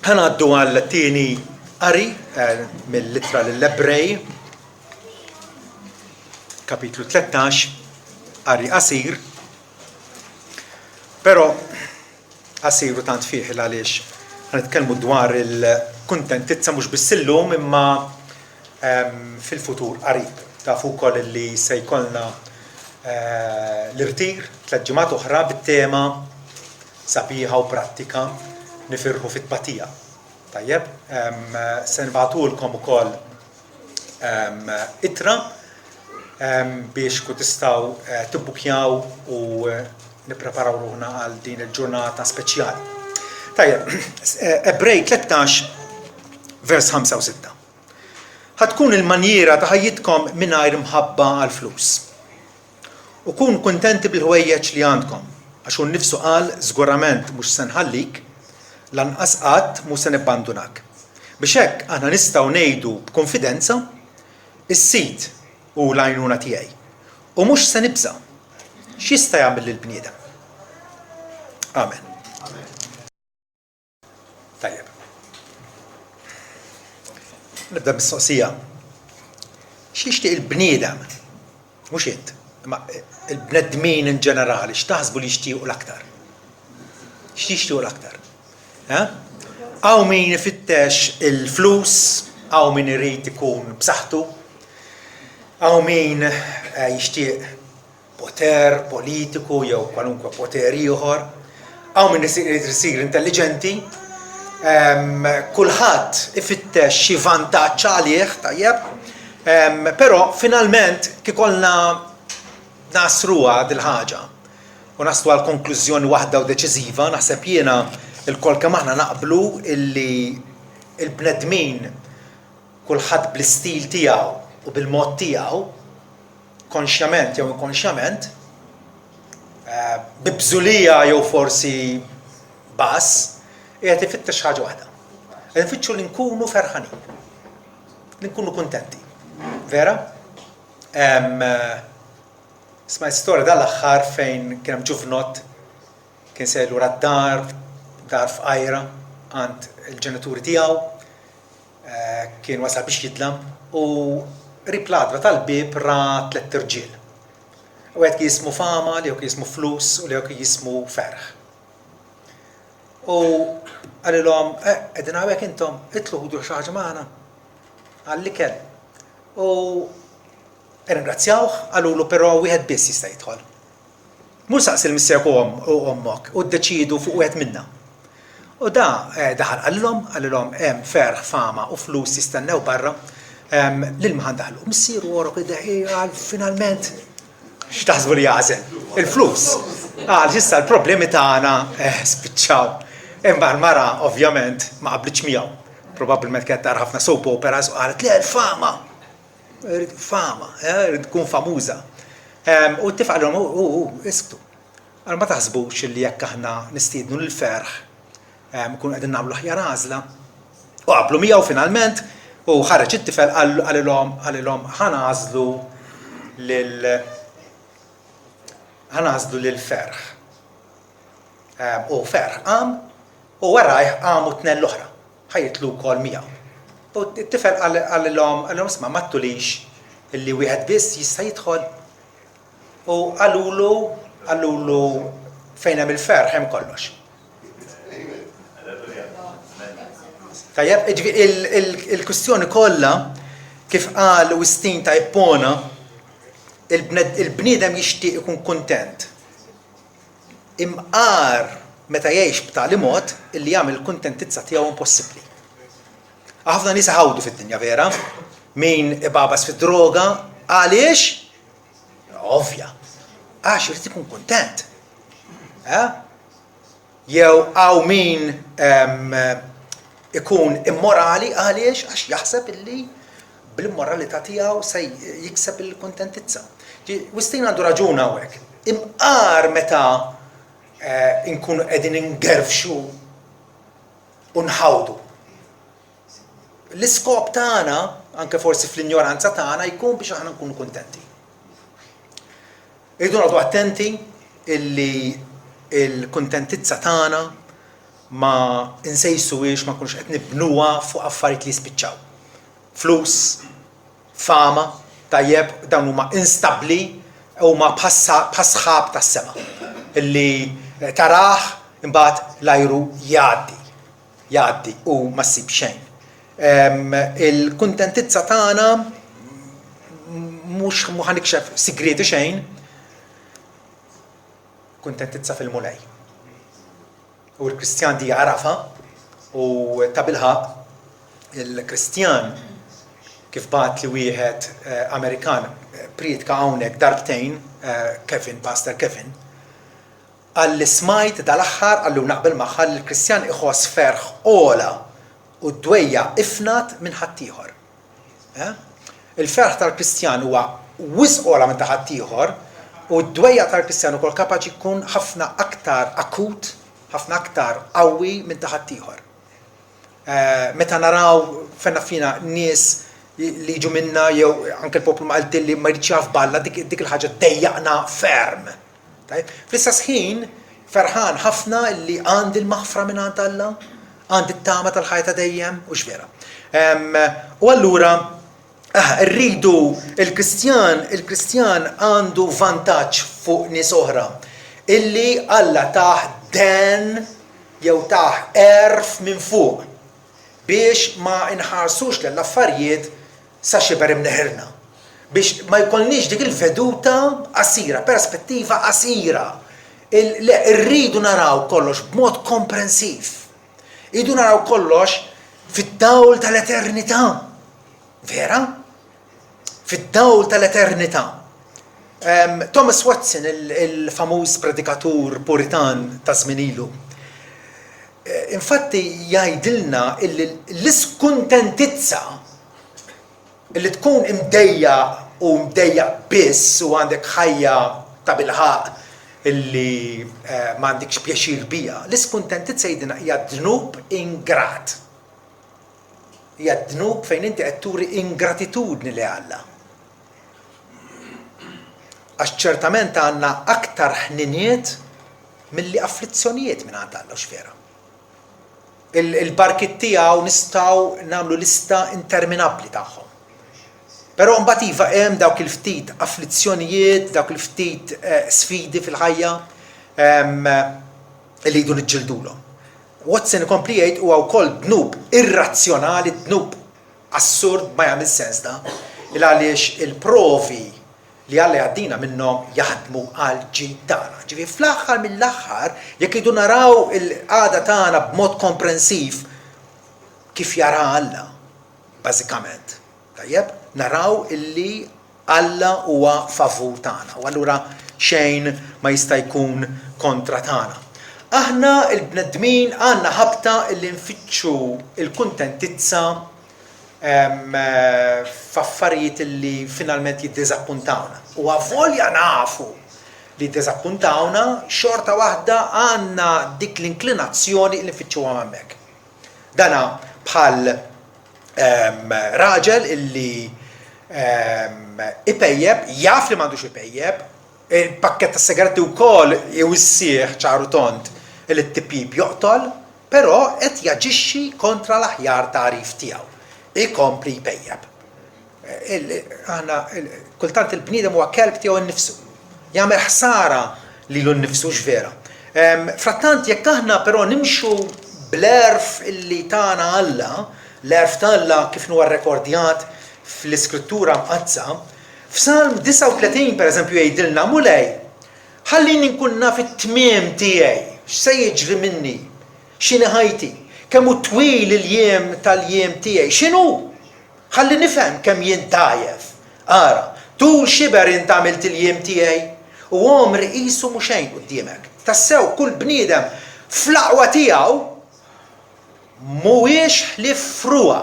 Ħa ngħaddu għal tieni qari eh, mill-ittra lill-Ebrej, kapitlu 13, qari qasir, però qasir u tant fih għaliex nitkellmu dwar il-kuntentizza mhux biss illum imma ehm, fil-futur qarib. Tafu wkoll li se jkollna eh, l-irtir tliet ġimgħat oħra bit-tema sabiħa u prattika nifirħu fit-tbatija. Tajjeb, se nibagħtulkom ukoll ittra biex kun tistgħu eh, tibbukjaw u eh, nippreparaw ruħna għal din il-ġurnata speċjali. Tajjeb, eh, Ebrej 13 vers 5 u 6. Ħa tkun il-manjiera ta' ħajjitkom mingħajr mħabba għal flus. U kunu kuntenti bil-ħwejjeġ li għandkom, għax hu nnifsu qal, 'Żgurament mhux se nħallik, lanqas qatt mhu se nibbandunak. Biex hekk aħna nistgħu ngħidu b'kunfidenza, Is-Sid hu l-għajnuna tiegħi, u mhux se nibża'. X'jista' jagħmilli l-bniedem? Amen. Tajjeb. Nibda mistoqsija. X'jixtieq il-bniedem? Mhux int, imma il-bnedmin in ġenerali, x'taħsbu li jixtiequ l-aktar? X'jixtiequ l-aktar? Hawn min ifittex il-flus, hawn min irid ikun b'saħħtu, hawn min eh, jixtieq poter politiku jew kwalunkwe poter ieħor, hawn min irid isir intelliġenti, kulħadd ifittex xi vantaġġ għalih, tajjeb, però finalment kikolna nasruha dil-ħaġa u naslu għal konklużjoni waħda u deċiżiva, naħseb jiena lkoll kemm aħna naqblu illi l-bnedmin kulħadd bl-istil tiegħu u bil-mod tiegħu konxjament jew inkonxjament, bi bżulija jew forsi bass, qiegħed ifittex ħaġa waħda. Qed ifittxu li nkunu ferħanin, li nkunu kuntenti. Vera? Smajt storja dal-aħħar fejn kien hemm ġuvnott kien sejjer lura d-dar, dar fqajra għand il-ġenituri tiegħu, Kien wasal biex jidlam u qrib l-għatba tal-bieb ra tlett irġiel. Wieħed kien jismu Fama, l-ieħor kien jismu Flus u l-ieħor kien jismu Ferħ. U qalilhom, eh, qegħdin hawnhekk intom, itlu ħudu xi ħaġa magħna għall-ikel. U ringrazzjawh, qalulu però wieħed biss jista' jidħol. Mur saqsi 'l missierek u ommok u ddeċiedu fuq wieħed minna. U da daħal qalilhom, qalilhom hemm ferħ, fama u flus jistennew barra, lil min ħa ndaħħlu. Missieru għorok ideh, qal finalment x'taħsbu li għażel? Il-flus. Qal issa l-problemi tagħna spiċċaw. Imma l-mara ovvjament ma qablitx miegħu. Probabbilment kienet tara ħafna soap operas u qalet le l-fama. Irrid fama, eh, irrid tkun famuża. U t-tifel qalhom, u, u, isktu. Għal ma taħsbux li jekk aħna nistiednu l-ferħ, nkunu qegħdin nagħmlu aħjar għażla. U qablu miegħu finalment u ħareġ it-tifel qalilhom qalilhom ħa nagħżlu lil ħa nagħżlu lil ferħ. U ferħ qam u warajh qamu tnejn l-oħra. Ħa jidħlu wkoll miegħu. U t-tifel qalilhom, qalilhom isma' ma għedtulix illi wieħed biss jista' jidħol? U qalulu, qalulu fejn hemm il-ferħ hemm kollox. Tajjeb, jiġifieri il-kwistjoni kollha kif qal Wistin ta' Ippona, il-bniedem jixtieq ikun kuntent. Imqar meta jgħix b'tali mod illi jagħmel il-kuntentizza tiegħu impossibbli. Ħafna nies iħawdu fid-dinja vera, min ibabas fid-droga għaliex? Ovvja, għax irid ikun kuntent. Eh? Jew hawn min ikun immorali għaliex għax jaħseb illi bl-immoralità tiegħu se jikseb il-kuntentizza. Wistin għandu raġun hawnhekk. Imqar meta eh, nkunu qegħdin ingerfxu u nħawdu. L-iskop tagħna, anke forsi fl-injoranza tagħna, jkun biex aħna nkunu kuntenti. Irridu noqogħdu attenti illi l-kuntentizza tagħna ma nsejsuhiex, ma nkunux qed nibnuha fuq affarijiet li jispiċċaw. Flus, fama, tajjeb, dawn huma instabbli, huma bħas-sħab tas-sema illi tarah imbagħad l-ajru jgħaddi, jgħaddi u ma ssib xejn. Il-kuntentizza tagħna mhux mhu ħa nikxef sigrieti xejn, kuntentizza fil-Mulej. U l-Kristjan di jagħrafha u tabilħaqq il-Kristjan kif bagħat li wieħed Amerikan prietka hawnhekk darbtejn, Kevin, Pastor Kevin, qal li smajt dal-aħħar, qalli u naqbel magħha, li l-Kristjan iħoss ferħ ogħla u dwejjaq ifnad minn ħaddieħor. Il-ferħ tal-Kristjan huwa wisq ogħla minn ta' ħaddieħor u d-dwejjaq tal-Kristjan ukoll kapaċi jkun ħafna aktar akut, ħafna aktar qawwi minn ta' ħaddieħor. Meta naraw fenna fina nies li jiġu minna jew anke l-poplu Malti li ma jridx jaf b'Alla, dik il-ħaġa ddejjaqna ferm. Tajjeb? Fl-istess ħin, ferħan ħafna li għandi l-maħfra mingħand Alla, għandi t-tama tal-ħajja ta' dejjem, hux vera. U allura, rridu il-Kristjan, il-Kristjan għandu vantaġġ fuq nies oħra, illi Alla tah den jew tah għerf minn fuq biex ma nħarsux lill-affarijiet sa xiber imneħirna, biex ma jkollniex dik il-veduta qasira, perspettiva qasira. Le, irridu naraw kollox b'mod komprensiv. Irridu naraw kollox fid-dawl tal-eternità. Vera? Fid-dawl tal-eternità. Thomas Watson, il-famuż predikatur Puritan ta' żmien ilu, eh, infatti jgħidilna illi l-iskuntentizza illi tkun imdejjaq u mdejjaq biss u għandek ħajja ta' bilħaq illi eh, m'għandekx pjaċir bija, l-iskuntentizza jgħidilna hija dnub ingrat. Hija dnub fejn inti qed turi ingratitudni li Alla. Għax ċertament għandna aktar ħniniet milli afflizzjonijiet mingħand Alla, hux vera? Il-barkiet tiegħu nistgħu nagħmlu lista interminabbli tagħhom. Però mbagħad iva hemm dawk il-ftit afflizzjonijiet, dawk il-ftit eh, sfidi fil-ħajja ehm, li jdu niġġildulhom. Watson ikompli jgħid huwa wkoll dnub irrazzjonali, dnub Assurd, ma jagħmilx sens da. Il għaliex il-provi li Alla jgħaddina minnhom jaħdmu għall-ġid tagħna. Ġifieri fl-aħħar mill-aħħar, jekk irridu naraw il-qagħda tagħna b'mod komprensiv kif jara Alla, bażikament, tajjeb, naraw illi Alla huwa favur tagħna u allura xejn ma jista' jkun kontra tagħna. Aħna l-bnedmin għandna ħabta li nfittxu l-kuntentizza f'affarijiet li finalment jiddiżappuntawna. U avolja nafu li jiddiżappuntawna, xorta waħda għandna dik l-inklinazzjoni li nfittxuhom hemmhekk. Dana bħal raġel illi ipejjep, jaf li m'għandux ipejjep, il-pakkett ta' sigaretti wkoll iwissih ċar u tond li t-tipjip joqtol, però qed jaġixxi kontra l-aħjar tagħrif tiegħu. Ikompli jpejjep. Aħna kultant il-bniedem huwa kelb tiegħu nnifsu. Jagħmel ħsara lilu nnifsu x'vera. Frattant jekk aħna però nimxu bl-għerf illi tana Alla, l-għerf ta' Alla kif huwa rrekordjat fl-Iskrittura Mqaddsa, f'Salm 39 pereżempju jgħidilna, Mulej, ħallini nkun naf it-tmiem tiegħi, x'se jiġri minni, x'inhi ħajti, kemm hu twil il-jiem tal-jiem tiegħi, x'inhu? Ħalli nifhem kemm jien dgħajjef. Ara, tul xiber int għamilt il-jiem tiegħi, u għomri qisu mhu xejn quddiemek. Tassew kull bniedem fl-aqwa tiegħu mhuwiex ħlief frugħa.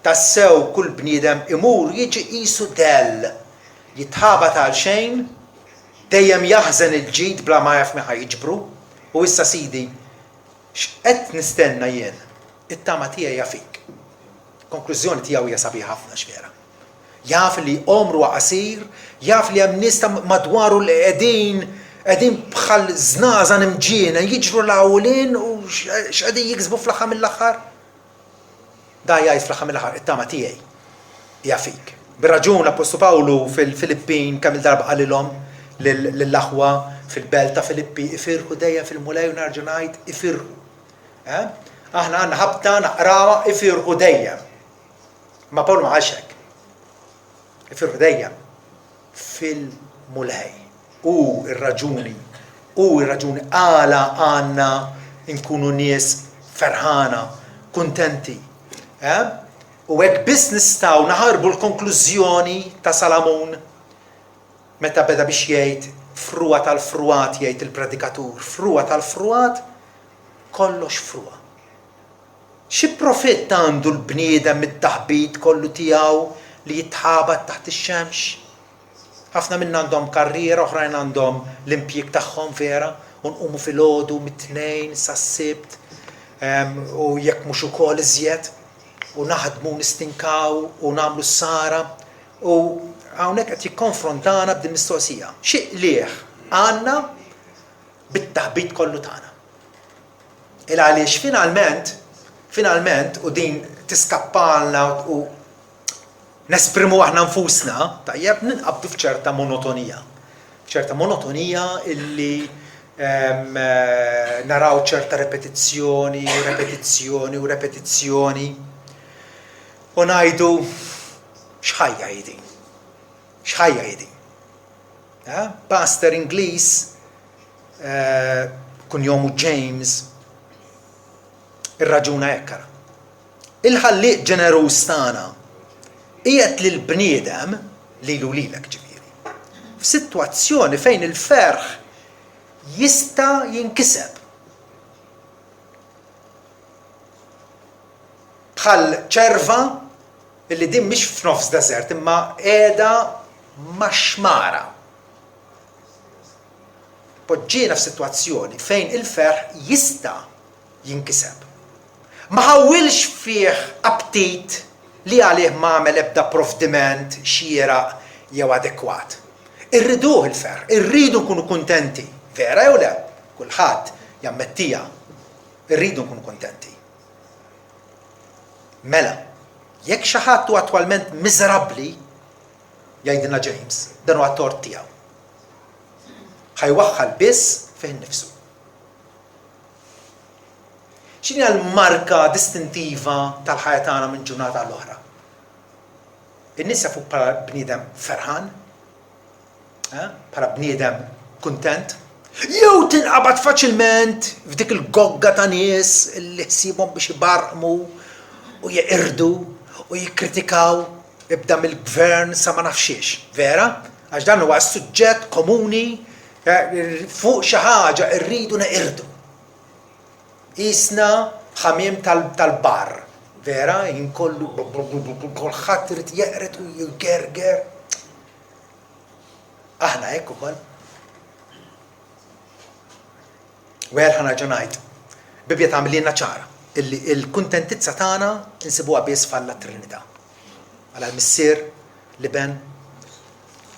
Tassew kull bniedem imur u jiġi qisu dell, jitħabat għal xejn, dejjem jaħżen il-ġid bla ma jaf min ħa jiġbru. U issa Sidi, X'qed nistenna jien? It-tama tiegħi hija fik. Il-konklużjoni tiegħu hija sabiħa ħafna għax vera. Jaf li għomru huwa qasir, jaf li hemm nies ta' madwaru li qegħdin Qegħdin bħal żnażan imġienen jiġru 'l hawn u 'l hinn u x'qegħdin jiksbu fl-aħħar mill-aħħar? Da jgħid fl-aħħar mill-aħħar, it-tama tiegħi hija fik. Bir-raġun l-Appostlu Pawlu fil-Filippin kemm-il darba qalilhom lill-aħwa fil-belt ta' Filippi, ifirħu dejjem fil-Mulej u nerġa' ngħid ifirħu. Eh? Aħna għandna ħabta naqrawha ifirħu dejjem. Ma Pawlu ma qalx hekk. Ifirħu dejjem fil-Mulej. Hu r-raġuni, hu r-raġuni għala għandna nkunu nies ferħana, kuntenti. Eh? U hekk biss nistgħu naħarbu l-konklużjoni ta' Salamun meta beda biex jgħid frugħa tal-frugħat jgħid il-predikatur, frugħa tal-frugħat kollox frugħa. Xi profitt għandu l-bniedem mit-taħbit kollu tiegħu li jitħabat taħt ix-xemx? Ħafna minna għandhom karriera, oħrajn għandhom l-impjieg tagħhom vera, u nqumu filgħodu mit-Tnejn sas-Sibt, u jekk mhux ukoll iżjed, u naħdmu u nistinkaw u nagħmlu s-sara. U hawnhekk qed jikkonfrontana b'din mistoqsija. Xi qligħ għandna bit-taħbit kollu tagħna? Il għaliex finalment, finalment, u din tiskappalna u nesprimu aħna nfusna, tajjeb, ninqabdu f'ċerta monotonija. F'ċerta monotonija illi ehm, naraw ċerta repetizzjoni u repetizzjoni u repetizzjoni u ngħidu x'ħajja hi din? X'ħajja hi din? Eh? Pastor Ingliż kunjomu James, irraġuna hekk ara. Il-Ħallieq ġeneruż tagħna qiegħed lill-bniedem, lilu lilek ġifieri, f'sitwazzjoni fejn il-ferħ jista' jinkiseb. Bħal ċerva illi din mhix f'nofs deżert imma qiegħda ma' xmara. Poġġiena f'sitwazzjoni fejn il-ferħ jista' jinkiseb. Ma ħawwilx fih aptit li għalih ma għamel ebda provdiment xieraq jew adekwat. Irriduh il-ferħ, irridu nkunu kuntenti, vera jew le? Kulħadd jammettiha, irridu nkunu kuntenti. Mela, jekk xi ħadd hu attwalment miżerabbli, jgħidilna James, dan huwa t-tort tiegħu. Ħa jwaħħal biss fih innifsu. X'inhi l-marka distintiva tal-ħajja tagħna minn ġurnata għal oħra? In-nies jafuk bħala bniedem ferħan, eh? bħala bniedem kuntent, jew tinqabad faċilment f'dik il-gogga ta' nies li ħsiebhom biex ibarqmu u jeqirdu u jikkritikaw ibda mill-gvern sa ma nafx xiex. Vera? Għax dan huwa suġġett komuni eh, fuq xi ħaġa rridu neqirdu. Qisna ħamiem tal-barr, vera, inkollu kulħadd irid jeqred u jgerger. Aħna hekk ukoll. Well ħa nerġa' ngħid, Bibbja tagħmililna ċara illi l-kuntentizza tagħna nsibuha biss f'Alla Trinità. Alla l-Missier, l-Iben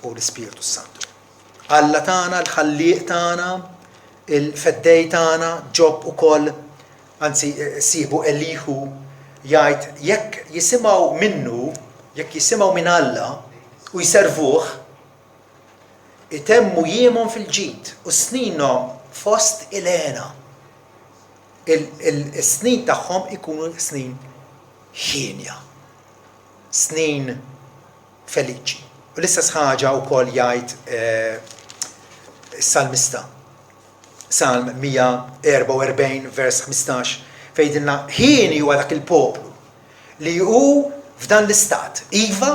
u l-Ispirtu s-Santu. Alla tagħna, l-Ħallieq tagħna, il-Feddej tagħna, Ġob ukoll, anzi sieħbu Eliħu jgħid jekk jisimgħu minnu, jekk jisimgħu minn Alla u jservuh, Itemmu jiemhom fil-ġid u sninhom fost il-hena. Is-snin tagħhom ikunu snin hienja, snin feliċi. U l-istess ħaġa wkoll jgħid is-salmista. Salm 144 vers 15 fejn jgħidilna hieni huwa dak il-poplu li hu f'dan l-istat. Iva,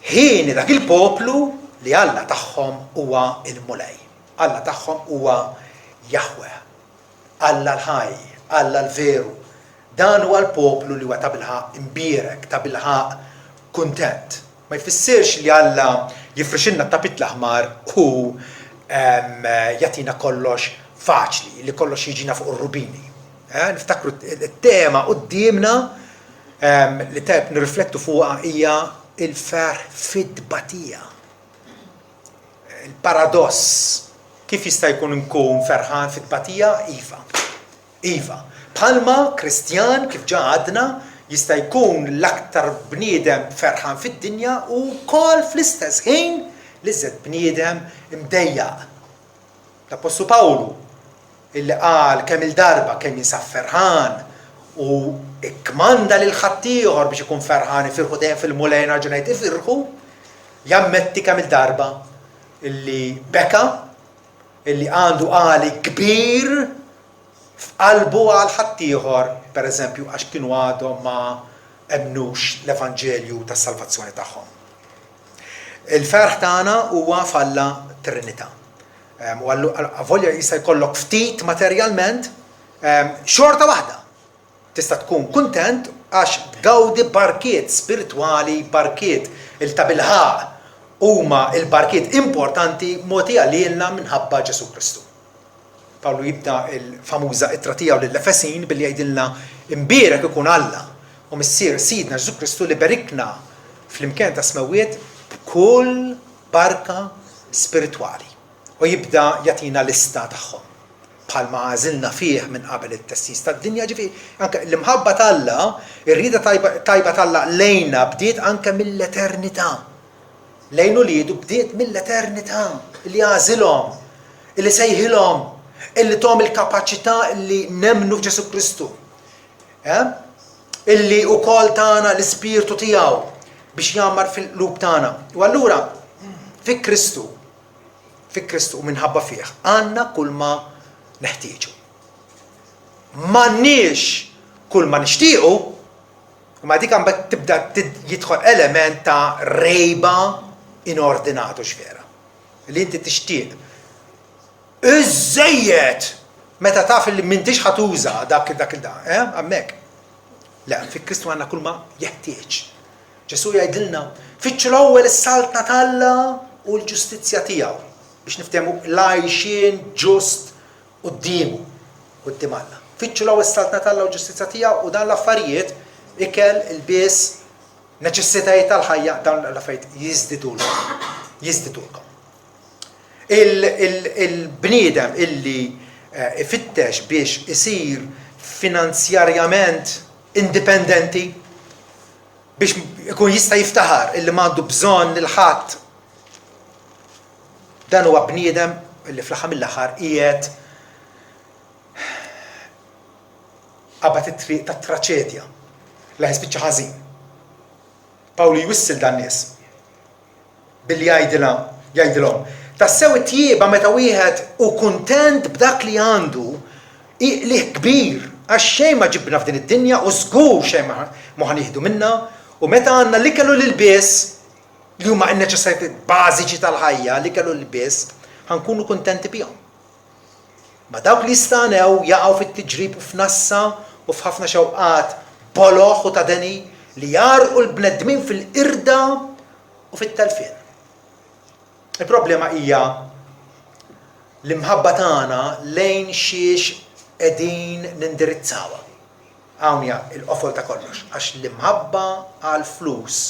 Hieni dak il-poplu li Alla tagħhom huwa l-Mulej. Alla tagħhom huwa Jaħweh. Alla l-ħaj, Alla l-veru. Dan huwa l-poplu li huwa tabilħaqq imbierek, tabilħaqq kuntent. Ma jfissirx li Alla jifrixilna t-tapit l-aħmar u jagħtina kollox faċli, li kollox jiġina fuq ir-rubini. Niftakru t-tema quddiemna li tajjeb nirriflettu fuqha hija l-ferħ fit-tbatija. Il-paradoss. Kif jista' jkun nkun ferħan fit-tbatija? Iva. Iva. Bħalma Kristjan, kif ġa għadna, jista' jkun l-aktar bniedem ferħan fid-dinja u wkoll fl-istess ħin l-iżjed bniedem imdejjaq. L-Appostlu Pawlu, illi qal kemm-il darba kemm jinsab ferħan u kkmanda lil ħaddieħor biex ikun ferħan, ifirħu dejjem fil-Mulej, nerġa' ngħid ifirħu, jammetti kemm-il darba illi beka, illi għandu għali kbir f'qalbu għal ħaddieħor, pereżempju għax kienu għadhom ma emmnux l-evanġelju tas-salvazzjoni tagħhom. Il-ferħ tagħna huwa f'Alla Trinità. U avolja jista' jkollok ftit materjalment, xorta waħda tista' tkun kuntent għax tgawdi barkiet spiritwali, barkiet il tabilħaqq huma l-barkiet importanti mogħtija lilna minħabba Ġesù Kristu. Pawlu jibda l-famuża ittra tiegħu lill-Efesin billi jgħidilna, Imbierek ikun Alla u Missier Sidna Ġesù Kristu li berikna fl-imkien tas-smewwiet b'kull barka spiritwali. U jibda jagħtina lista tagħhom. Bħalma għażilna fih minn qabel it-tgħassis tad-dinja, ġifieri anke l-imħabba t'Alla, ir-rieda tajba t'Alla lejna bdiet anke mill-eternità. Lejn uliedu bdiet mill-eternità, li għażilhom, illi sejħilhom, illi tahom il-kapaċità illi nemmnu f'Ġesù Kristu. Eh? Illi wkoll tana l-Ispirtu tiegħu biex jgħammar fil-qlub tagħna. U allura fi Kristu, fi Kristu u minħabba fih, għandna kulma neħtieġu. M'għandniex kulma nixtiequ, Imma dik imbagħad tibda jidħol element ta' rejba inordinat hux vera. Li inti tixtieq iżżejjed meta taf li m'intix ħa tuża dak dak il eh, hemmhekk. Le, fi Kristu għandna kull ma jeħtieġ. Ġesù jgħidilna, fittxu l-ewwel is-saltna t'Alla u l-ġustizzja tiegħu biex niftehmu l-għajxien ġust quddiemu, quddiem Alla. Fittxu l-ewwel is-Saltna t'Alla u l-ġustizzja tiegħu u dawn l-affarijiet, ikel, ilbies, neċessitajiet tal-ħajja, dawn l-affarijiet jiżdidulkom. Jiżdidulkom. Il-bniedem illi eh, ifittex biex isir finanzjarjament indipendenti, biex ikun jista' jiftaħar illi m'għandu bżonn lil ħadd Dan huwa bniedem li fl-aħħar mill-aħħar qiegħed qabad it-triq tat-traċedja li ħa jispiċċa ħażin. Pawlu jwissil dan-nies billi jgħidilha jgħidilhom, tassew it-tjieba meta wieħed hu kuntent b'dak li għandu hi qligħ kbir għax xejn ma ġibna f'din id-dinja u żgur xejn ma ħa nieħdu minnha u meta għandna l-ikel u l-ilbies li huma n-neċessitajiet bażiċi tal-ħajja, l-ikel u l-lbies, ħa nkunu kuntenti bihom. Ma dawk li jistagħnew jaqgħu fit-tiġrib u f'nassa u f'ħafna xewqat boloh u ta' deni li jgħarrqu l-bnedmin fil-qirda u fit-telfien. Il-problema hija l-imħabba tagħna lejn xiex qegħdin nindirizzawha. Hawn hija l-qofol ta' kollox, għax l-imħabba għall-flus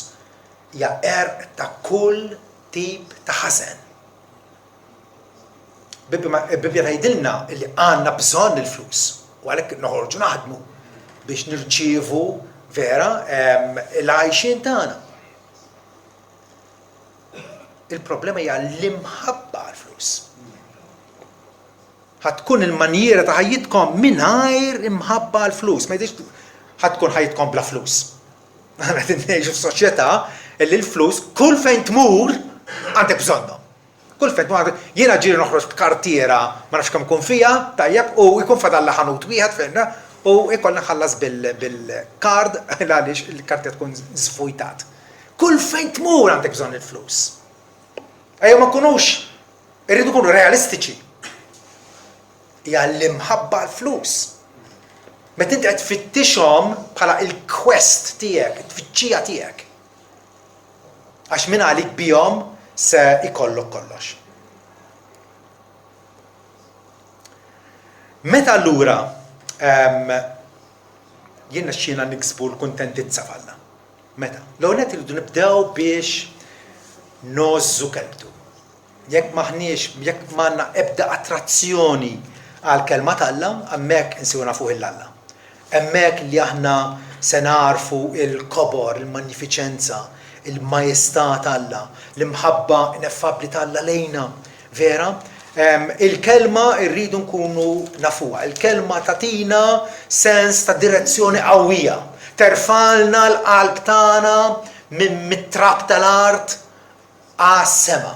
hija għerq ta' kull tip ta' ħażen. Il-Bibbja tgħidilna li għandna bżonn il-flus u għalhekk noħorġu naħdmu biex nirċievu vera l-għajxien tagħna. Il-problema hija l-imħabba għall-flus. Ħa tkun il-manjiera ta' ħajjitkom mingħajr imħabba għall-flus. Ma jgħidx ħa tkun ħajjitkom bla flus. Aħna qed ngħixu f'soċjetà li l-flus kull fejn tmur għandek bżonnhom. Kull fejn tmur jiena ġieli noħroġ b'kartiera ma nafx kemm ikun fiha, tajjeb, u jkun fadalha ħanut wieħed fejn u jkollni nħallas bil-kard għaliex il-kartiera tkun żvujtat. Kull fejn tmur għandek bżonn il-flus. Ejja ma nkunux irridu nkunu realistiċi. Hija l-imħabba għall-flus. Meta inti qed tfittixhom bħala il-quest tiegħek, it-tfittxija tiegħek. Għax minn għalik bihom se jkollok kollox. Meta allura ehm, jiena xina niksbu l-kuntentizza f'Alla? Meta? L-ewwel nett irridu nibdew biex ngħożżu kelmtu. Jekk m'aħniex, jekk m'għandna ebda attrazzjoni għall-Kelma t'Alla, hemmhekk insiru nafuh 'il Alla. Hemmhekk li aħna se nagħrfu l-kobor, il-manjifiċenza, il-majestà t'Alla, l-imħabba ineffabbli t'Alla lejna. Vera? Il-Kelma rridu nkunu nafuha. Il-Kelma tagħtina sens ta' direzzjoni qawwija. Terfgħalna l-qalb tagħna minn mit-trab tal-art għas-sema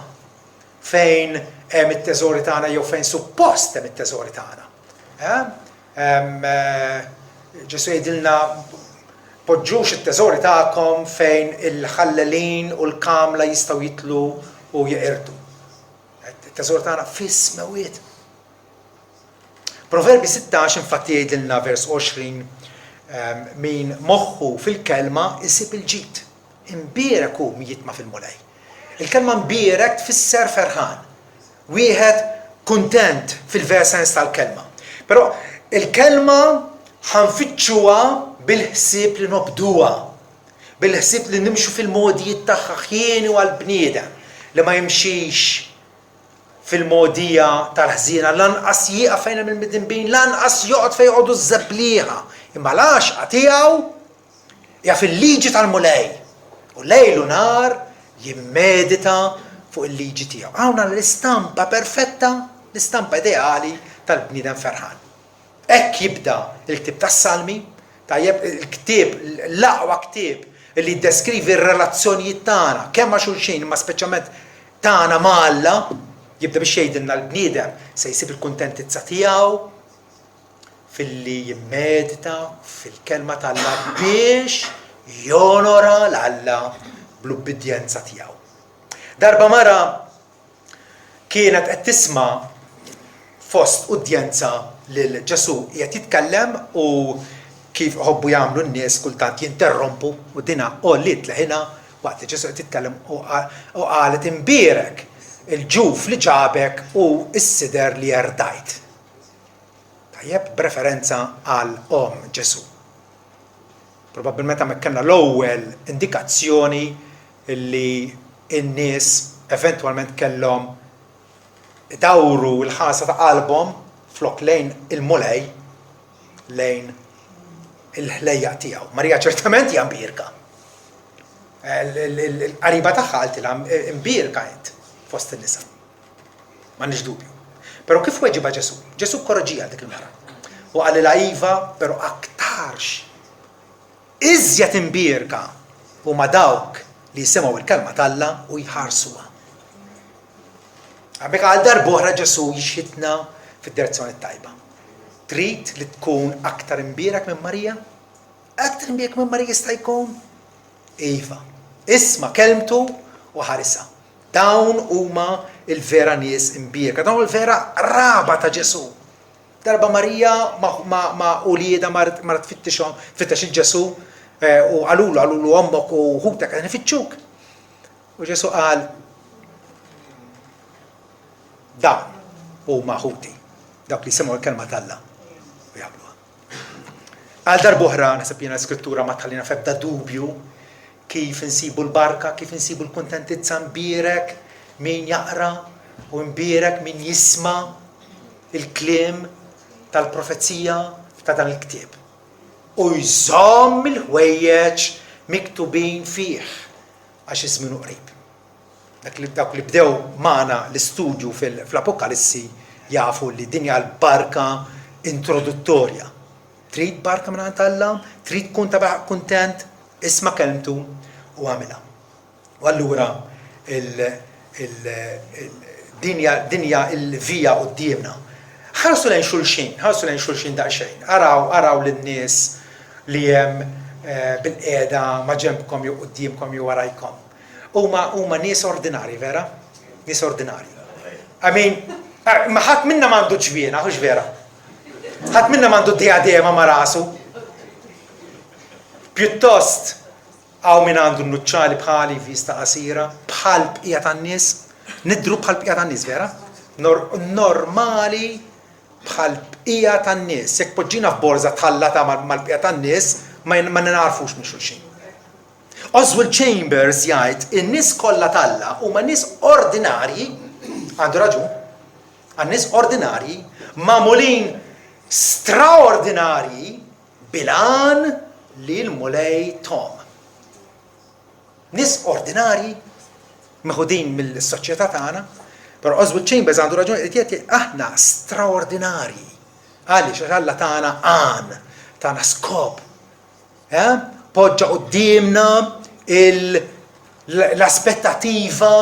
fejn hemm it-teżori tagħna jew fejn suppost hemm it-teżori tagħna. Ġesù jgħidilna poġġux it-teżori tagħkom fejn il-ħallelin u l-kamla jistgħu jitlu u jeqirdu. It-teżor tagħna fis-smewwiet. Proverbi 16 infatti jgħidilna vers 20 min moħħu fil-kelma isib il-ġid. Imbierek hu min jitma' fil-Mulej. Il-kelma mbierek tfisser ferħan. Wieħed kuntent fil-ver sens tal-kelma. Però il-kelma ħa nfittxuha bil-ħsieb li nobduha, bil-ħsieb li nimxu fil-mogħdijiet tagħha ħieni hu għall-bniedem li ma jimxix fil-mogħdija tal-ħżiena, lanqas jieqaf fejn hemm il-midinbin, lanqas joqgħod fejn joqogħdu ż-żebblieħa, imma l-għaxqa tiegħu Hija fil-liġi tal-Mulej, u lejl u nhar jimmedita fuq il-liġi tiegħu. Hawn għandna l-istampa perfetta, l-istampa ideali tal-bniedem ferħan. Hekk jibda l-ktieb tas-Salmi, tajjeb, il-ktieb, l-aqwa ktieb li jiddeskrivi r-relazzjonijiet tagħna kemm ma' xulxin imma speċjalment tagħna ma' Alla, jibda biex jgħidilna l-bniedem se jsib il-kuntentizza tiegħu filli jimmedita fil-Kelma t'Alla biex jonora 'l Alla bl-ubbidjenza tiegħu. Darba mara kienet qed tisma' fost udjenza lil Ġesù qiegħed jitkellem u kif iħobbu jagħmlu n-nies kultant jinterrompu u dinha għolliet leħinha waqt li Ġesù qed jitkellem u qalet imbierek il-ġuf li ġabek u s-sider li erdajt. Tajjeb, b'referenza għal omm Ġesù. Probabbilment hemmhekk kellna l-ewwel indikazzjoni li n-nies eventwalment kellhom idawru l-ħarsa ta' qalbhom flok lejn il-Mulej lejn il-ħlejjaq tiegħu. Marija ċertament hija mbierka. Il-qariba tagħha qaltilha mbierka int fost in-nisa. M'għandniex dubju. Però kif weġibha Ġesù? Ġesù kkoreġiha dik il-mara. U qalilha iva, però aktarx iżjed imbierka huma dawk li jisimgħu l-kelma t'Alla u jħarsuha. Għabek għal darb'oħra Ġesù jixħitna fid-direzzjoni tajba. Trid li tkun aktar imbierek minn Marija? Aktar imbierek minn Marija jista' jkun? Iva. Isma' kelmtu u ħarisha. Dawn huma l-vera nies imbierka, dawn l-vera qraba ta' Ġesù. Darba Marija ma' uliedha marret tfittixhom, tfittex il Ġesù u qalulu, qalulu ommok u ħutek qegħdin ifittxuk. U Ġesù qal, dawn huma ħuti, dawk li jisimgħu l-kelma t'Alla u jagħmluha. Għal darb'oħra, naħseb jiena l-Iskrittura ma tħallina f'ebda dubju kif insibu l-barka, kif insibu l-kuntentizza mbierek min jaqra u mbierek min jisma' il-kliem tal-profezija ta' dan il-ktieb. U jżomm il-ħwejjeġ miktubin fih għax iż-żmien hu qrib. Dak li dawk li bdew magħna l-istudju fl-Apokalissi jafu li din hija l-barka introduttorja. Trid barka minn għand Alla? Trid tkun ta' kuntent? Isma' kelmtu u agħmilha. U allura din hija l-vija quddiemna. Ħarsu lejn xulxin, ħarsu lejn xulxin daqsxejn. Araw, araw lin-nies li hemm bilqiegħda ma' ġenbkom jew quddiemkom jew warajkom. Huma huma nies ordinarji, vera? Nies ordinarji. I mean, eh, ma ħadd minna m'għandu ġwiena, hux vera? Ħadd minna m'għandu diadema ma' rasu. Pjuttost hawn min għandu n-nuċċali bħali vista qasira, bħal bqija tan-nies, nidru bħal bqija tan-nies, vera? Nor normali bħal bqija tan-nies. Jekk poġġina f'borża tħallata mal-bqija tan-nies, ma nagħrfux minn xulxin. Oswald Chambers jgħid, In-nies kollha t'Alla huma nies ordinarji. Għandu raġun. Għan-nies ordinarji magħmulin straordinarji bil-għan li l-Mulej thom. Nies ordinarji meħudin mill-soċjetà tagħna, però Oswald Chambers għandu raġun qed jgħid aħna straordinarji. Għaliex għax Alla tagħna għan, tagħna skop. Eh? Poġġa quddiemna l-aspettativa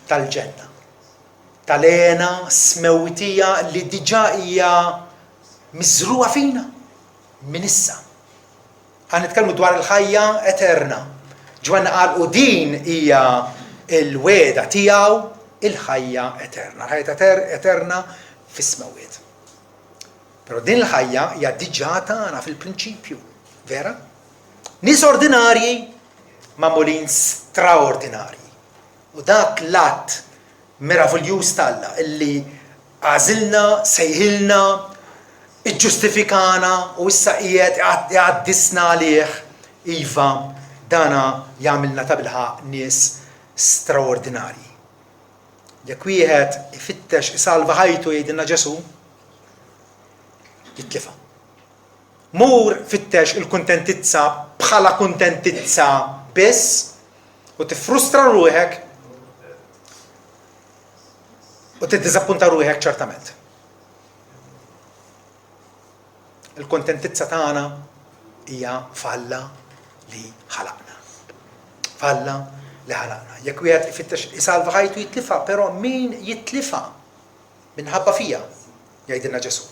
tal-ġenna. Tal-hena smewwitija li diġà hija miżrugħa fina minn issa. Ħa nitkellmu dwar il-ħajja eterna. Ġwanni qal u din hija l-wegħda tiegħu il-ħajja eterna. Il-ħajja eterna fis-smewwiet. Però din il-ħajja hija diġà tagħna fil-prinċipju, vera? Nies ordinarji magħmulin straordinarji. U dak l-att meraviljuż t'Alla illi għażilna, sejħilna, iġġustifikana u issa qiegħed iqaddisna għalih, iva, dana jagħmilna tabilħaqq nies straordinarji. Jekk wieħed ifittex isalva ħajtu jgħidilna Ġesù, jitlifha. Mur fittex il-kuntentizza bħala kuntentizza biss u tiffrustra ruħek u tiddiżappunta ruħek ċertament. Il-kuntentizza tagħna hija f'Alla li ħalaqna. F'Alla li ħalaqna. Jekk wieħed ifittex isalva ħajtu jitlifha, però min jitlifha minħabba fija, jgħidilna Ġesù.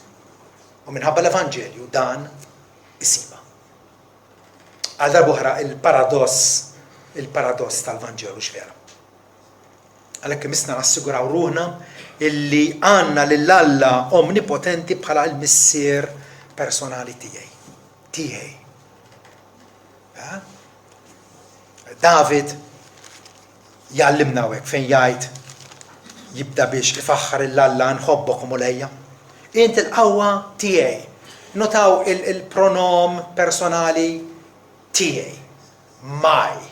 U minħabba l-Evanġelju dan isibha. Għal darb'oħra il-paradoss il-paradoss tal-Vanġelu x'vera. Għalhekk imissna nassiguraw ruħna illi għandna lil Alla omnipotenti bħala l-missier personali tiegħi. Tiegħi. Eh? David jgħallimna hawnhekk fejn jgħid jibda biex ifaħħar 'il Alla nħobbok o Mulejja. Int il-qawwa tiegħi. Notaw il-pronom personali tiegħi. My.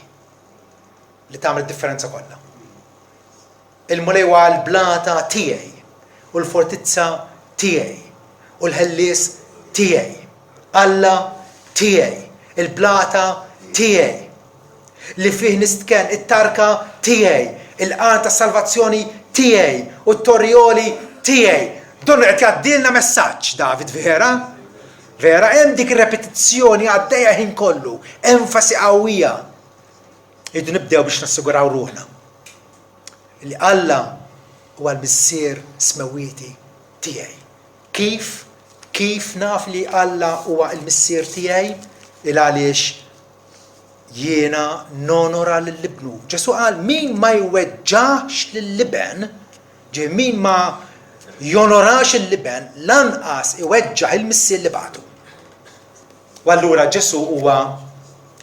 Li tagħmel id-differenza kollha. Il-Mulej huwa l-blata tiegħi u l-fortizza tiegħi u l-ħellies tiegħi. Alla tiegħi, il-blata tiegħi, li fih nistkenn, it-tarka tiegħi, il-qarn tas-salvazzjoni tiegħi u t-torrioli tiegħi. Donnu qed jgħaddilna messaġġ David vera? Vera, hemm dik ir-repetizzjoni għaddejja ħin kollu, enfasi qawwija. Irridu nibdew biex nassiguraw ruħna li Alla huwa l-Missier smewwieti tiegħi. Kif? Kif naf li Alla huwa l-Missier tiegħi? Il għaliex jiena nonora lil Ibnu. Ġesù qal min ma jweġġax lill-Iben, ġie min ma jonorax l-Iben, lanqas iweġġaħ il-Missier li bagħtu. U allura Ġesù huwa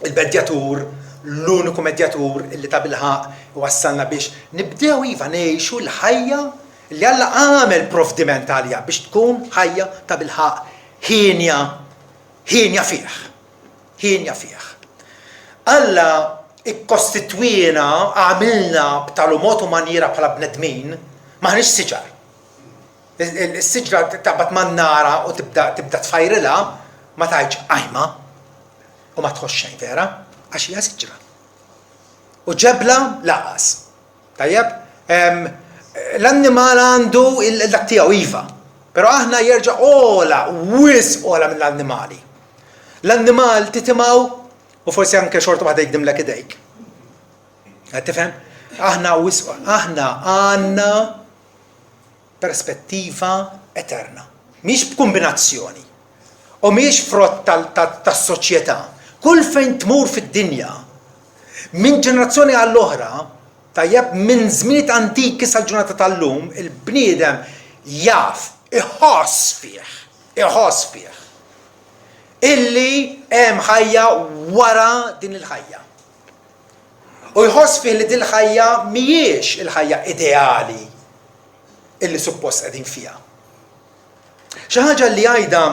l-medjatur, l-uniku medjatur illi tabilħaqq iwassalna biex nibdew iva ngħixu l-ħajja li Alla għamel provdiment għaliha biex tkun ħajja tabilħaqq hienja, hienja fih. Hienja fih. Alla ikkostitwiena, għamilna b'talu mod u manjiera bħala bnedmin, m'aħniex siġar. Is-siġra taqbad man-nara u tibda tibda tfajrilha, ma tgħidx ajma u ma tħoss xejn vera, għax hija siġra. U ġebla laqas. Tajjeb? L-annimal għandu dak tiegħu iva, però aħna jerġa' ola, wisq ola mill-annimali. L-annimal titimgħu u forsi anke xorta waħda jgdimlek idejk. Qed tifhem? Aħna wisq aħna għandna perspettiva eterna. Mhix b'kumbinazzjoni u mhijiex frott tas-soċjetà. Kull fejn tmur fid-dinja, minn ġenerazzjoni għall-oħra, tajjeb, minn żminijiet antiki sal-ġurnata tal-lum, il-bniedem jaf, iħoss fih, iħoss fih, illi hemm ħajja wara din il-ħajja. U jħoss fih li dil-ħajja mhijiex il-ħajja ideali illi suppost qegħdin fiha. Xi ħaġa li jgħidha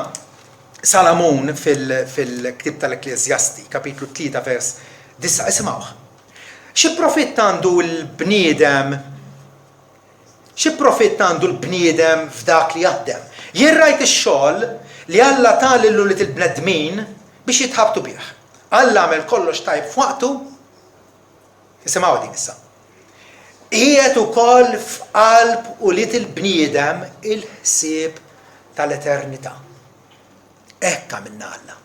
Salamun fil-ktieb tal-Ekkleżjasti, kapitlu 3 vers 9, isimgħuh. Xi profitt għandu l-bniedem Xi profitt għandu l-bniedem f'dak li jaħdem? Jien rajt ix-xogħol li Alla ta lil ulied il-bnedmin biex jitħabtu bih. Alla għamel kollox tajjeb f'waqtu. Isimgħuha din issa. Qiegħed ukoll f'qalb ulied il-bniedem il-ħsieb tal-eternità. Hekk għamilna Alla.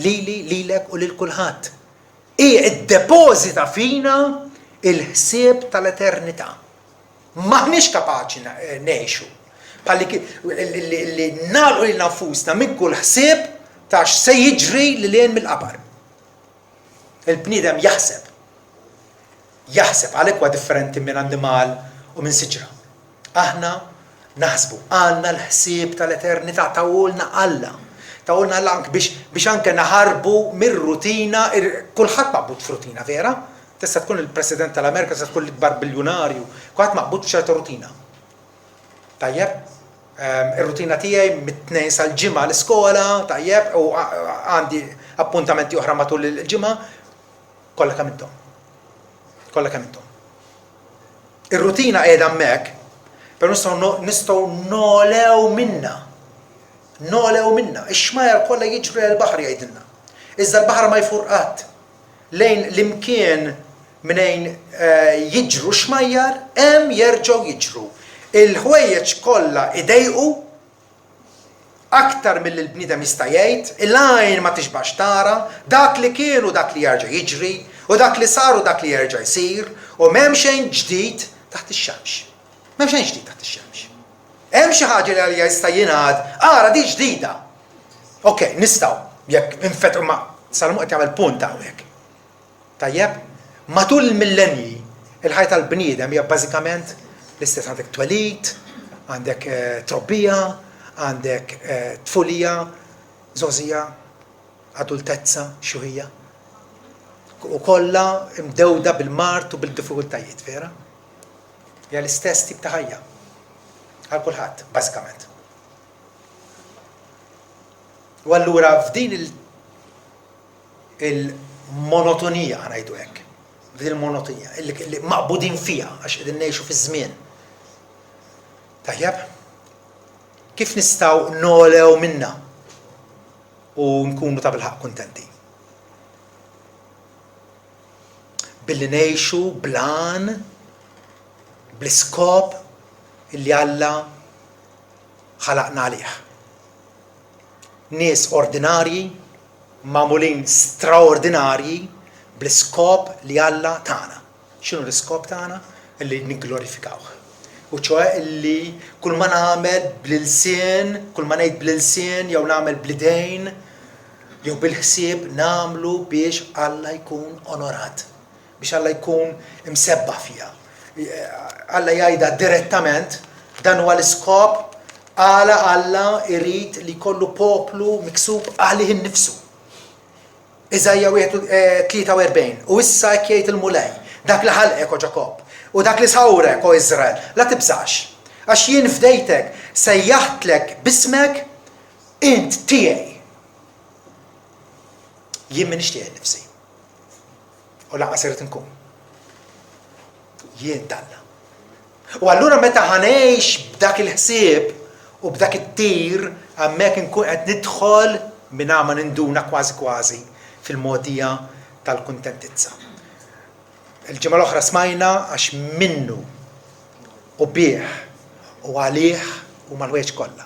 Lili, lilek u lil kulħadd. Hi ddepożita fina l-ħsieb tal-eternità. M'aħniex kapaċi ngħixu bħal li nagħlqu lilna nfusna minn kull ħsieb ta' x'se jiġri lil hinn mill-qabar. Il-bniedem jaħseb. Jaħseb, għalhekk huwa differenti minn annimal u minn siġra. Aħna naħsbu, għandna l-ħsieb tal-eternità, tawulna Alla. Tawulna Alla anke biex, biex anke naħarbu mir-rutina, kulħadd maqbud f'rutina, vera? Tista' tkun il-President tal-Amerika, tista' tkun l-ikbar biljunarju, kulħadd maqbud f'ċerta rutina. Tajjeb? Ehm, ir-rutina tiegħi mit-tnejn sal-ġimgħa l-iskola, tajjeb, u għandi appuntamenti oħra matul il-ġimgħa, kollha kemm intom. Kollha kemm intom. Ir-rutina qiegħda hemmhekk, però nistgħu nistgħu nolew minna. Nolew minna. Ix-xmajar kollha jiġru lejn il-baħar jgħidilna. Iżda l-baħar ma jfur qatt. Lejn l-imkien mnejn eh, jiġru xmajjar, hemm jerġgħu jiġru. Il-ħwejjeġ kollha idejqu Aktar milli l-bniedem jista' jgħid, il-għajn ma tixbax tara, dak li kien u dak li jerġa' jiġri, u dak li sar u dak li jerġa' jsir, u m'hemm xejn ġdid taħt ix-xemx. M'hemm xejn ġdid taħt ix-xemx. Hemm xi ħaġa li għalija jista' jingħad, ara di ġdida. Ok, nistgħu, jekk infetqu ma Salamun qed jagħmel punt hawnhekk. Tajjeb? Matul il-millenji, il-ħajja tal-bniedem hija bażikament l-istess. Għandek twelid, għandek trobbija, għandek tfulija, żgħożija, adultezza, xjuħija. U kollha mdewda bil-mard u bil-diffikultajiet, vera? Hija l-istess tip ta' ħajja għal kulħadd, bażikament. U allura f'din il- il-monotonija, ħa ngħidu hekk, f'din il-monotonija, li maqbudin fiha għax qegħdin ngħixu fiż-żmien. Tajjeb? Kif nistgħu nolew minna u nkunu ta' bilħaq kuntenti? Billi ngħixu blan, bl-iskop illi Alla ħalaqna għalih. Nies ordinarji magħmulin straordinarji bl-iskop li Alla tana. X'inhu l-iskop tagħna? Illi nigglorifikawh. U ċoe illi kull ma nagħmel bl-ilsien, kull ma ngħid bl-ilsien jew nagħmel bl-idejn jew bil-ħsieb nagħmlu biex Alla jkun onorat, biex Alla jkun imsebbaħ fija. Alla jgħidha direttament, dan huwa l-iskop għala Alla jrid li jkollu poplu miksub għalih innifsu. Iżaija 43, eh, U issa hekk jgħid il-Mulej, dak li ħalqek o Ġakobb, u dak li sawrek o Iżrael, la tibżax, għax jien fdejtek, sejjaħtlek b'ismek, int tiegħi. Jien m'iniex tiegħi nnifsi. U lanqas irrid inkun. Jien t'Alla. U allura meta ħa ngħix b'dak il-ħsieb u b'dak it-tir, hemmhekk inkun qed nidħol mingħajr ma ninduna kważi kważi fil-mogħdija tal-kuntentizza. Il-ġimgħa l-oħra smajna għax minnu u bih u għalih huma l-ħwejjeġ kollha.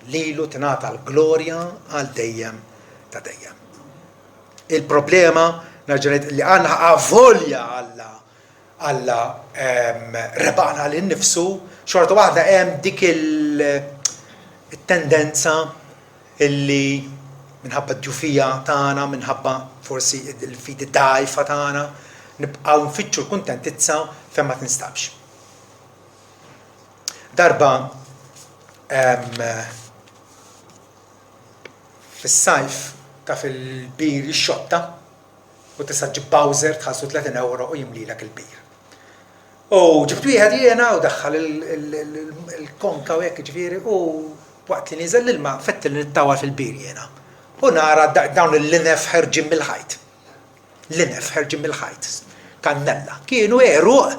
Lilu tingħata l-glorja għal dejjem ta' dejjem. Il-problema, nerġa' ngħid, li għandna avolja Alla Alla rebaqna lil nifsu, xorta waħda hemm dik il-tendenza illi minħabba d-djufija tagħna, minħabba forsi l-fidi dgħajfa tagħna, nibqgħu nfittxu l-kuntentizza fejn ma tinstabx. Darba Fis-sajf taf il-bir jixxotta u tista' ġġib bowser tħallsu 30 ewro u jimlilek il-bir. U ġibt wieħed jiena u daħħal il-konka u hekk jiġifieri u waqt li nieżel l-ilma fettilni nittawal fil-bir jiena. U nara dawn il-linef ħerġin mill-ħajt. Linef ħerġin mill-ħajt. Kannella. Kienu għeruq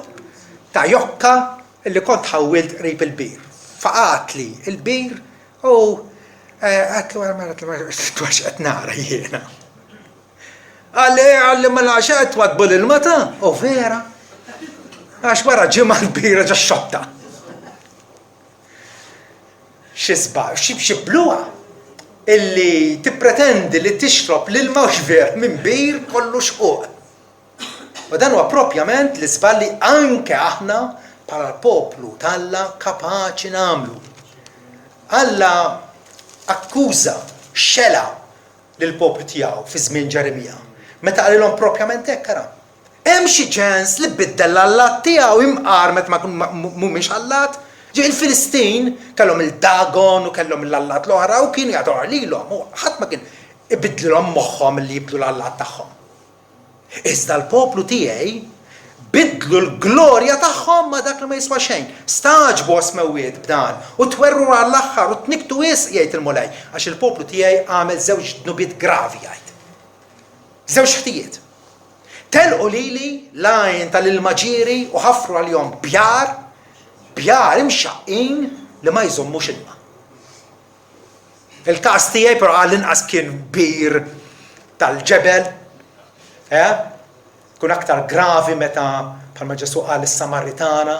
ta' jokka. illi kont ħawwilt qrib il-bir. Faqgħatli l-bir u għedtlu ara mela għedtlu x'qed nara jiena. Qalli qalli mela għax qed twaddbu l-ilma ta' u vera. Għax wara ġimgħa l-bira ġa xotta. Xi żball, xi bluha illi tippretendi li tixrob l-ilma hux ver minn bir kollu xquq. U dan huwa propjament l-iżball li anke aħna bħala l-poplu t'Alla kapaċi nagħmlu. Alla akkuża, xela lill-poplu tiegħu fi żmien Ġeremija, meta qalilhom propjament hekk, ara, Hemm xi ġens li biddel l-allat tiegħu imqar meta ma mhumiex allat? Ġifieri il-Filistin kellhom il-Dagon u kellhom l-allat l-oħra u kienu jadoraw lilhom u ħadd ma kien ibiddlilhom moħħhom li jibdlu l-allat tagħhom. Iżda l-poplu tiegħi biddlu l-glorja tagħhom ma' dak li ma jiswa xejn. Stagħġbu għas-smewwiet b'dan u twerwru għall-aħħar u tnikktu wisq, jgħid il-Mulej, għax il-poplu tiegħi għamel żewġ dnubiet gravi, jgħid. Żewġ ħtijiet. Telqu lili l-għajn tal-ilma ġieri u ħaffru għalihom bjar, bjar imxaqqin li ma jżommux ilma. Il-każ tiegħi però għall-inqas kien bir tal-ġebel, eh? Kun aktar gravi meta bħalma Ġesù qal lis-Samaritana,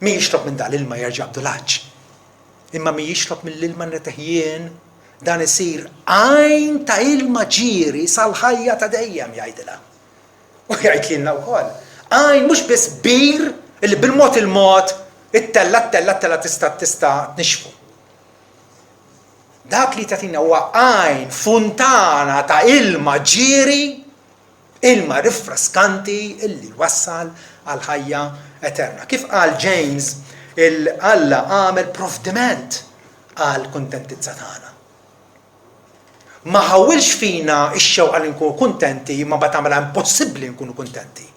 min jixrob minn dal-ilma jerġa' jaqbdu l-għatx. Imma min jixrob mill-ilma nreteh jien, dan isir għajn ta' ilma ġieri sal-ħajja ta' dejjem, jgħidilha. U jgħid lilna wkoll. Għajn mhux biss bir illi bil-mod il-mod ittella' ttella' ttella' tista' tista' tnixxfu. Dak li tagħtina huwa għajn, funtana ta' ilma ġieri, ilma rifreskanti illi jwassal għal ħajja eterna. Kif qal James, il Alla għamel provdiment għal kuntentizza tagħna. Ma ħawwilx fina x-xewqa li nkunu kuntenti imma mbagħad għamilha impossibbli nkunu kuntenti.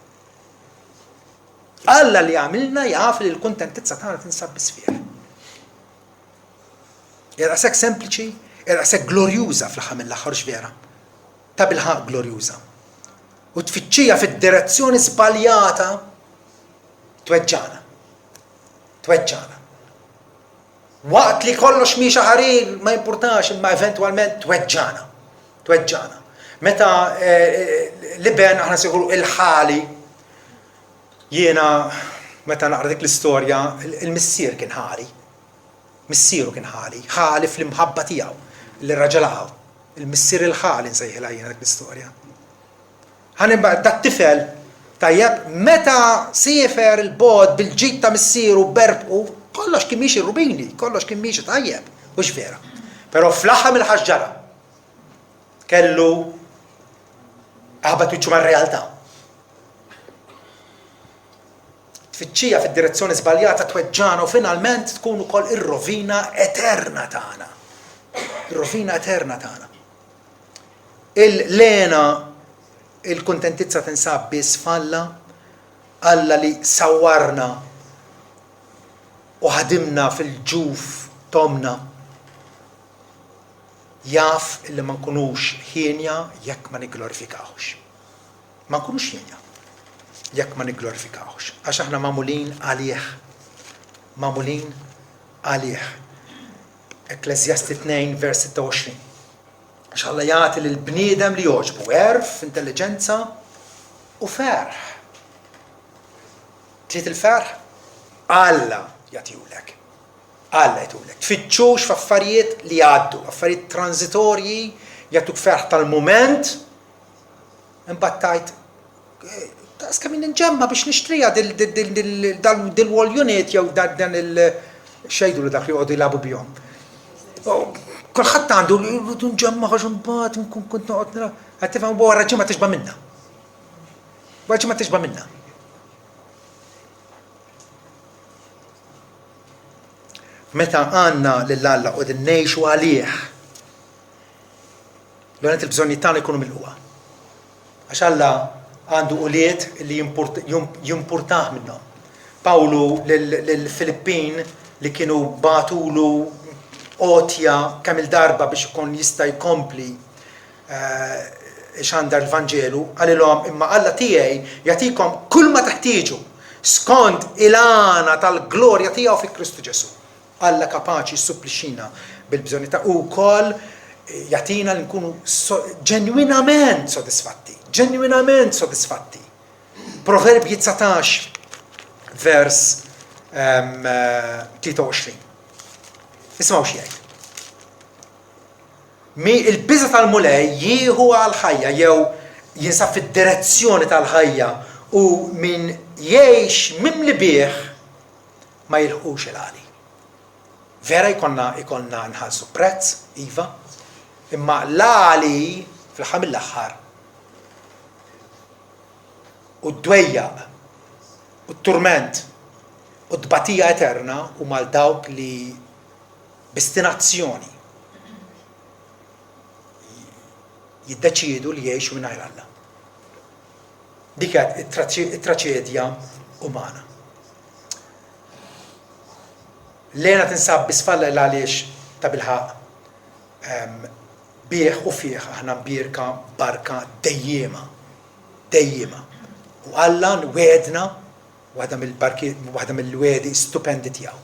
Alla li għamilna jaf li l-kuntentizza tagħna tinsab biss fih. Hija daqshekk sempliċi, hija daqshekk glorjuża fl-aħħar mill-aħħar, hux vera? Tabilħaqq glorjuża. U tfittxija fid-direzzjoni żbaljata tweġġagħna. Tweġġagħna. Waqt li kollox miexi ħarir ma jimpurtax imma eventwalment tweġġagħna. Tweġġagħna. Meta eh, l-iben aħna sejħulu il-ħali jiena meta naqra dik l-istorja il-missier kien ħali. Missieru kien ħali, ħali fl-imħabba tiegħu li raġel hawn. Il-missier il-ħali nsejħilha jiena dik l-istorja. Ħa dat-tifel tajjeb meta siefer il-bogħod bil-ġid ta' missieru berbqu, kollox kien miexi rubini, kollox kien miexi tajjeb, hux vera. Però fl-aħħar mill-aħħar x'ġara? Kellu ħabat wiċċu mar-realtà. Tfittxija fid-direzzjoni żbaljata tweġġagħna u finalment tkun ukoll ir-rovina eterna tagħna. Ir-rovina eterna tagħna. Il-lena il-kuntentizza tinsab biss f'Alla, Alla li sawwarna u ħadimna fil-ġuf t'ommna jaf illi ma nkunux hienja jekk ma nigglorifikawhx. Ma nkunux hienja jekk ma nigglorifikawhx, għax aħna magħmulin għalih. Magħmulin għalih. Ekkleżjasti 2 vers 26. Għax Alla jagħti lill-bniedem li jogħġbu għerf, intelliġenza u ferħ. Trid il-ferħ? Alla jagħtihulek. Alla jagħtihulek. Tfittxux f'affarijiet li jgħaddu, affarijiet transitorji jagħtuk ferħ tal-mument, Imbagħad tgħid, daqs kemm inni nġemma' biex nixtriha dil-wall unit jew dan il x'jgħidulu dak li joqogħdu jilagħbu bihom. Kulħadd għandu rridu nġemma' għax imbagħad nkun kont noqgħod nilgħab. Qed tifhem wara ġimgħa tixba' minnha. Wara ġimgħa tixba' minnha. Meta għandna lil Alla u qegħdin ngħixu għalih, L-għonet il-bżonnijiet tagħna jkunu milqugħa. Għax Alla għandu ulied li jimpurtah minnhom. Pawlu lill-Filippin li kienu bagħtulu għotja kemm il-darba biex ikun jista' jkompli ixandar l-Vanġelu, qalilhom imma Alla tiegħi jagħtikom kull ma teħtieġu. Skont il-għana tal-glorja tiegħu fi Kristu Ġesù. Alla kapaċi jissupplixxina bil-bżonnijiet tagħna u wkoll jagħtina li nkunu ġenwinament sodisfatti, ġenwinament sodisfatti. Proverbji 19 vers 23. Isimgħu x'jgħid. Mi il-biża tal-Mulej jieħu għall-ħajja jew jinsab fid-direzzjoni tal-ħajja u min jgħix mimli bih ma jilħqux il-għali. Vera jkollna jkollna nħallsu prezz, iva, imma l-għali fl-aħħar mill-aħħar u d-dwejjaq u t-turment u t-tbatija eterna huma għal dawk li b'istinazzjoni jiddeċiedu li jgħixu mingħajr Alla. Dik hija t-traċedja umana. L-hena tinsab biss f'Alla illa għaliex tabilħaqq bih u fih aħna mbierka barka dejjiema. Dejjiema. U Alla wegħedna waħda mill-barki waħda mill-wegħdi stupendi tiegħu.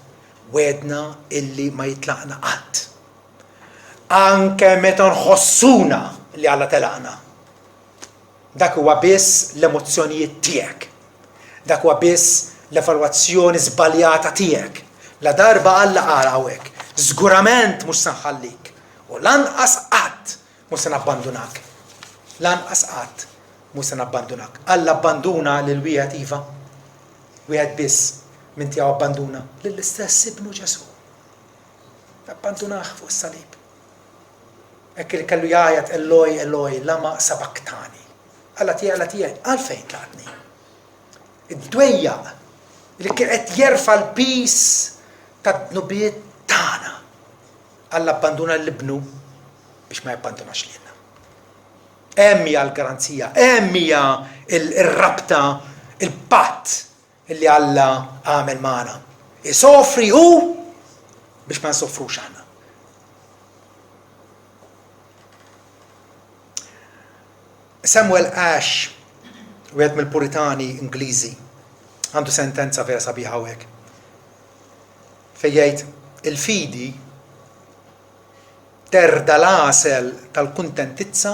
Wegħedna illi ma jitlaqna qatt. Anke meta nħossuna li Alla telaqna. Dak huwa biss l-emozzjonijiet tiegħek. Dak huwa biss l-evalwazzjoni żbaljata tiegħek. Ladarba Alla qal hawnhekk, żgurament mhux se nħallik u lanqas qatt mhu se nabbandunak. Lanqas qatt mhu se nabbandunak. Alla abbanduna lil wieħed iva, wieħed biss minn tiegħu abbanduna, lill-istess Ibnu Ġesù. Abbandunah fuq is-salib. Hekk li kellu jgħajjat Eloi, Eloi, lama sabaktani. Alla tiegħi, Alla tiegħi, għalfejn tlaqtni? Id-dwejjaq li kien qed jerfa' l-piż tad-dnubiet tagħna. Alla abbanduna lil ibnu biex ma jabbandunax lilna. Hemm hija l-garanzija, hemm hija r-rabta, il-patt illi Alla għamel magħna. Isofri hu biex ma nsofrux aħna. Samuel Ash, wieħed mill-Puritani Ingliżi, għandu sentenza vera sabiħa hawnhekk. Fejn jgħid il-fidi terda l-għasel tal-kuntentizza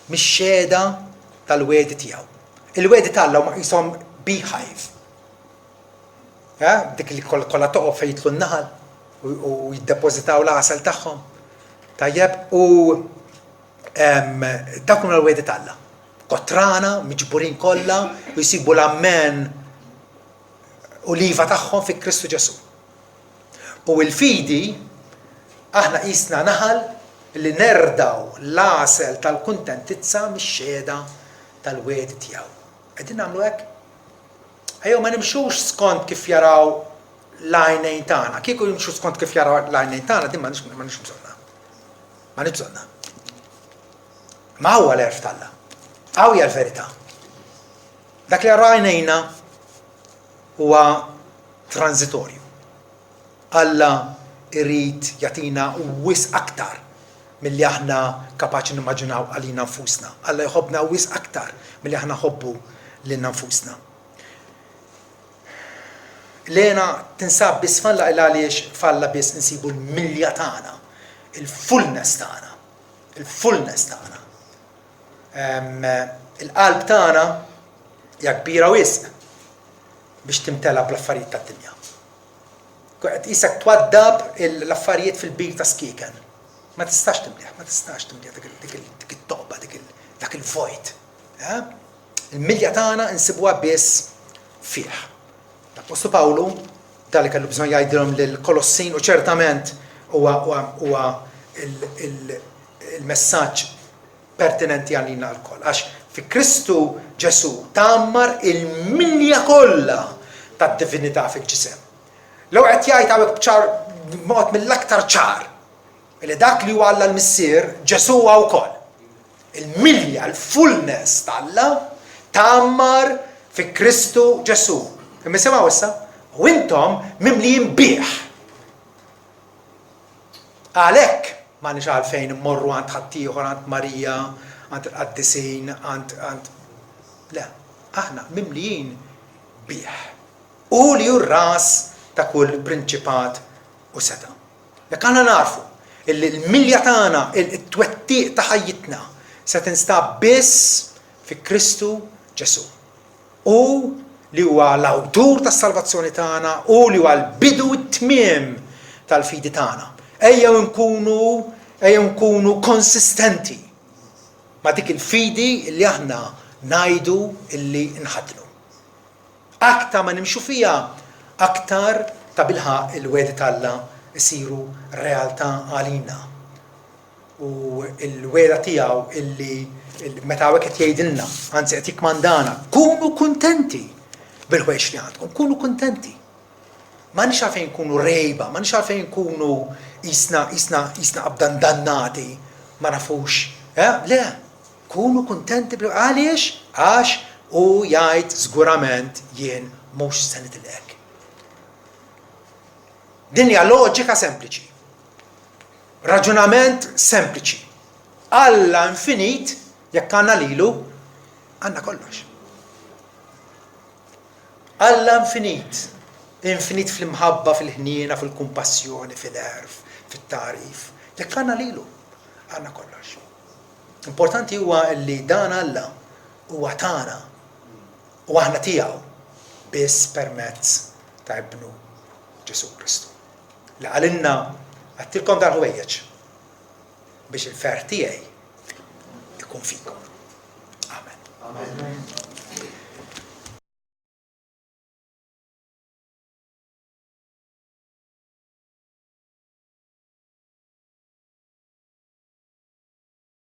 mix-xehda tal-wegħdi tiegħu. Il-wegħdi t'Alla huma qishom beehive. Eh? Dik li kollha toqgħod fejn jidħlu n-naħal u jiddepożitaw l-għasel tagħhom. Tajjeb, u dawk huma l-wegħdi t'Alla. Kotrana, miġburin kollha, u jsibu l-ammen u l-iva tagħhom fi Kristu Ġesù. U l-fidi, aħna qisna naħal li nerdgħu l-għasel tal-kuntentizza mix-xehda tal-wegħdi tiegħu. Qegħdin nagħmlu hekk? Ejjew ma nimxux skont kif jaraw l-għajnejn tagħna. Kieku jimxu skont kif jaraw l-għajnejn tagħna, din m'għandniex bżonnha. M'għandniex bżonnha. Ma huwa l-għerf t'Alla. Hawn hija l-verità. Dak li jaraw għajnejna huwa transitorju. Alla jrid jagħtina wisq aktar milli aħna kapaċi nimmaġinaw għalina nfusna. Alla jħobbna wisq aktar milli aħna nħobbu lilna nfusna. L-hena tinsab biss f'Alla il għaliex f'Alla biss insibu l-milja tagħna, il-fullness tagħna, il-fullness tagħna. Il-qalb tagħna hija kbira wisq biex timtela bl-affarijiet tad-dinja. Qed qisek twaddab l-affarijiet fil-bir ta' skieken. Ma tistax timlieh, ma tistax timlieh dik it-toqba, dak il-vojt. Eh? Il-milja tagħna nsibuha biss fih. L-Appostlu Pawlu, dan li kellu bżonn jgħidilhom lill-Kolossin u ċertament huwa il-messaġġ pertinenti għalina lkoll, għax fi Kristu Ġesù tgħammar il-milja kollha tad-divinità fil-ġisem. L-ewwel qed jgħid hawnhekk b'ċar b'mod mill-aktar ċar li dak li huwa Alla l-Missier, Ġesù huwa wkoll. Il-milja, l-fullness t'Alla tgħammar fi Kristu Ġesù. Imma isimgħu issa, u intom mimlijin bih. Għalhekk m'għandniex għalfejn immorru għand ħaddieħor, għand Marija, għand il-qaddisin, għand, għand. Le, aħna mimlijin bih. Hu li hu r-ras ta' kull prinċipat u setgħa. Jekk aħna nagħrfu illi l-milja tagħna, it-twettiq ta' ħajjitna se tinstab biss fi Kristu Ġesù. Hu li huwa l-awtur tas-salvazzjoni tagħna, hu li huwa l-bidu u t-tmiem tal-fidi tagħna. Ejjew nkunu ejjew nkunu konsistenti ma' dik il-fidi li aħna ngħidu illi nħaddnu. Aktar ma nimxu fiha, aktar tabilħaqq il-wegħdi t'Alla jsiru realtà għalina. U l-wegħda tiegħu illi meta hawnhekk qed jgħidilna, anzi qed jikkmandana, kunu kuntenti bil-ħwejjeġ li għandkom, kunu kuntenti. M'għandniex għalfejn nkunu rgħiba, m'għandniex għalfejn nkunu qisna qisna qisna qabda ndannati, ma nafux. Eh? Le, Kunu kuntenti bl Għaliex? Għax hu jgħid żgurament jien mhux se nitilqek. Din hija loġika sempliċi. Raġunament sempliċi. Alla infinit, jekk għandna lilu, għandna kollox. Alla infinit, infinit fl-imħabba, fil-ħniena, fil-kumpassjoni, fil-għerf, fit-tagħrif. Jekk għandna lilu, għandna kollox. Importanti huwa li dan Alla huwa tagħna u aħna tiegħu biss permezz ta' Ibnu Ġesù Kristu. Li qalilna għedtilkom dal-ħwejjeġ biex il-ferħ tiegħi ikun fikom. Amen. Amen.